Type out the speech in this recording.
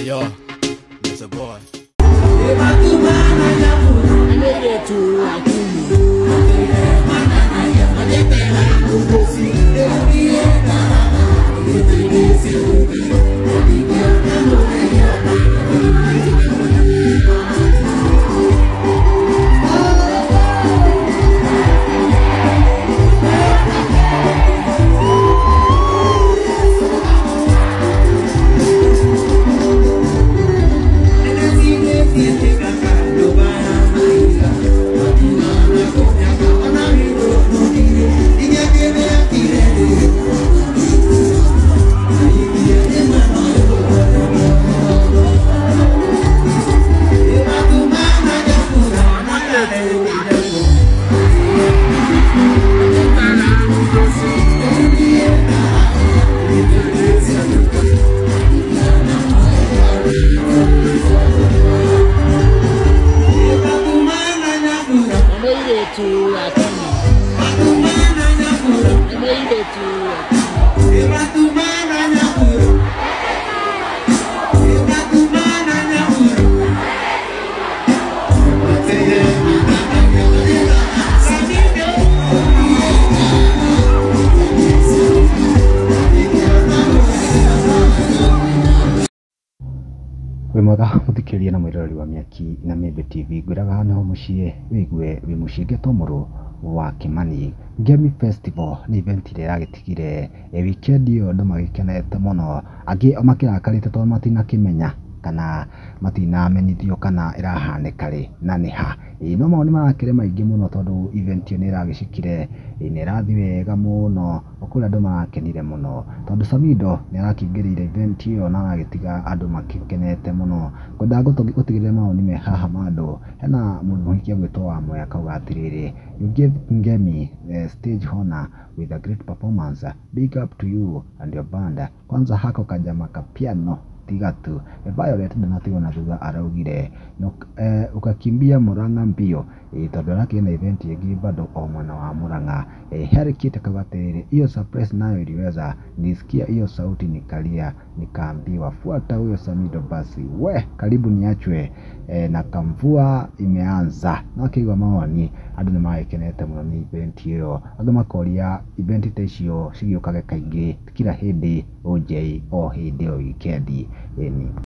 Ayo, it's a boy. Wĩ mwega mũthikĩrĩria na mwĩroreri wa Mĩaki na Mĩembe TV, ngwĩraga no mũciĩ wĩigue wĩ mũciĩ ngetwo mũrũ wa Kĩmani. Ngemi Festival nĩ event ĩrĩa ĩragĩtigire weekend ĩyo andũ magĩkenete mũno, angĩ makĩrakarĩte tondũ matinakĩmenya kana matinamenyithio kana ĩrahanĩka rĩ na nĩ ha. Ĩĩ no mawoni marakĩrĩ maingĩ mũno tondũ event ĩyo nĩ ĩragĩcikire, nĩ ĩrathiĩ wega mũno, kũrĩa andũ marakenire mũno tondũ Samidoh nĩ arakĩingĩrĩire event ĩyo na aragĩtiga andũ magĩkenete mũno. Ngwendaga gũtigĩrĩra mawoni me haha ma andũ, hena mũndũ mũhikia ũgwĩtwo Wamũya akauga atĩrĩrĩ, you gave Ngemi stage honor with a great performance, big up to you and your band. Kwanza hako kajama ka piano tiga tu. Violet ndanatigwo na thutha araugire ukakimbia Murang'a mbio, tondũ arakĩrĩ na event ĩngĩ bado o mwena wa Murang'a. Harry Kate akauga atĩrĩrĩ, hiyo surprise nayo iliweza, nilisikia hiyo sauti nikalia, nikaambiwa fuata huyo Samidoh basi, we karibu niachwe, na kamvua imeanza. Na akĩigua mawoni andũ nĩ magĩkenete mũno nĩ event ĩyo, andũ makoria event ta icio cigĩũkage kaingĩ kila hĩndĩ OJ o hĩndĩ o weekend. Ĩni.